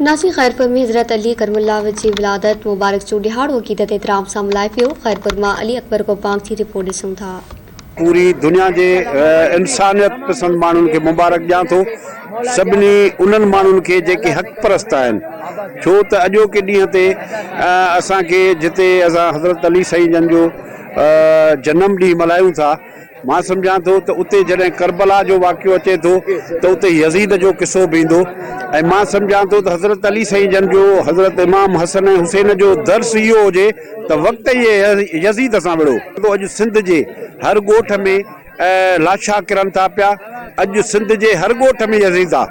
ناصي خيرپور ۾ حضرت علي ڪرم الله وجه جي ولادت مبارڪ جو ڏهاڙو عقيدت احترام سان ملهايو ويو، خيرپور مان علي اڪبر گوپانگ جي رپورٽ ڏسون ٿا. پوري دنيا جي انسانيت پسند ماڻهن کي مبارڪ ڏيان ٿو سڀني انهن ماڻهن کي جيڪي حق پرست آهن ڇو ته اڄوڪي ڏينهن تي اسان کي جتي اسان حضرت علي سائين جن جو جنم ڏينهن ملهايون ٿا مان سمجهان ٿو ته اتي جڏهن ڪربلا جو واقعو اچي ٿو ته اتي يزيد جو قصو به ايندو ۽ مان سمجهان ٿو ته حضرت علي سائين جن جو حضرت امام حسن ۽ حسين جو درس اهو هجي ته وقت جي يزيد سان وڙهو. اڄ سنڌ جي هر ڳوٺ ۾ لاشا ڪرن ٿا پيا، اڄ سنڌ جي هر ڳوٺ ۾ يزيد آ،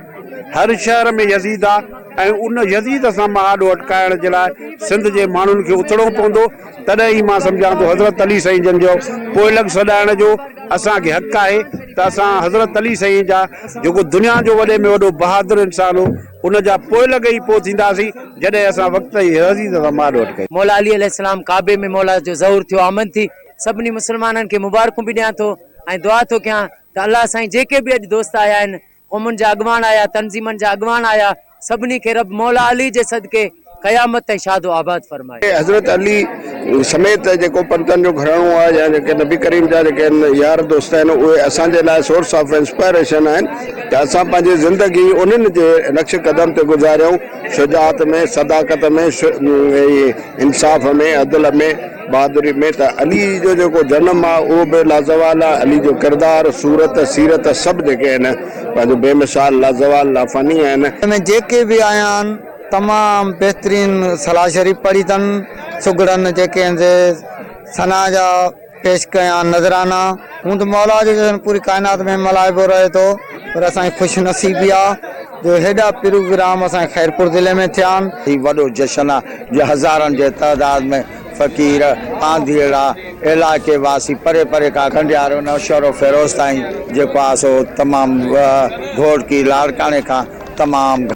هر شهر ۾ يزيد آ ۽ ان يزيد سان مهاڏو اٽڪائڻ جي لاء سنڌ جي ماڻهن کي اٿڻو پوندو. تڏهن ئي مان سمجهان ٿو حضرت علي سائين جن جو پوئلڳ سڏائڻ جو اسان کي حق آهي ته اسان حضرت علي سائين جا جيڪو دنيا جو وڏي ۾ وڏو بهادر انسان هو ان جا پوئلڳ ئي پوء ٿينداسين جڏهن اسان وقت جي عزيز سان مهاڏو اٽڪائي. مولا علي عليه السلام ڪعبي ۾ مولا جو ظهور ٿيو آمد ٿي سڀني مسلمانن کي مبارڪون به ڏيان ٿو ۽ دعا ٿو ڪيان ته الله سائين جيڪي به اڄ دوست آيا آهن قومن جا اڳواڻ آيا، تنظيمن جا اڳواڻ آيا، سڀني کي رب مولا علي جي صدقي قيامت تائين شاد و آباد فرمائي. حضرت علي سميت جيڪو پنتن جو گهراڻو آهي يا جيڪي نبي ڪريم جا جيڪي يار دوست آهن اهي اسان جي لاء سورس آف انسپائريشن آهن ته اسان پنهنجي زندگي انهن جي نقش قدم تي گذاريون شجاعت ۾ صداقت ۾ انصاف ۾ عدل ۾ بهادري ۾ ته علي جو جيڪو جنم آ اهو به لازوال آ، علي جو ڪردار، صورت، سيرت سڀ جيڪي آهن پنهنجو بي مثال، لازوال، لافاني آهن. ۾ جيڪي به آيا آهن تمام بهترين صلاح شريف پڙهي اٿن، سگهڙن جيڪي آهن سي ثنا جا پيش ڪيا آهن نذرانا، هوند مولا جو جشن پوري ڪائنات ۾ ملهائبو رهي ٿو پر اسان جي خوش نصيبي آ جو هيڏا پروگرام اسان جي خيرپور ضلعي ۾ ٿيا آهن. هي وڏو جشن آ جو هزارن جي تعداد ۾ فقير، آنڌيئڙا، علائقي واسي پري پري کان کنڊيارو، نوشهرو فيروز تائين جيڪو آ سو تمام گهوٽڪي، لاڙڪاڻي کان تمام.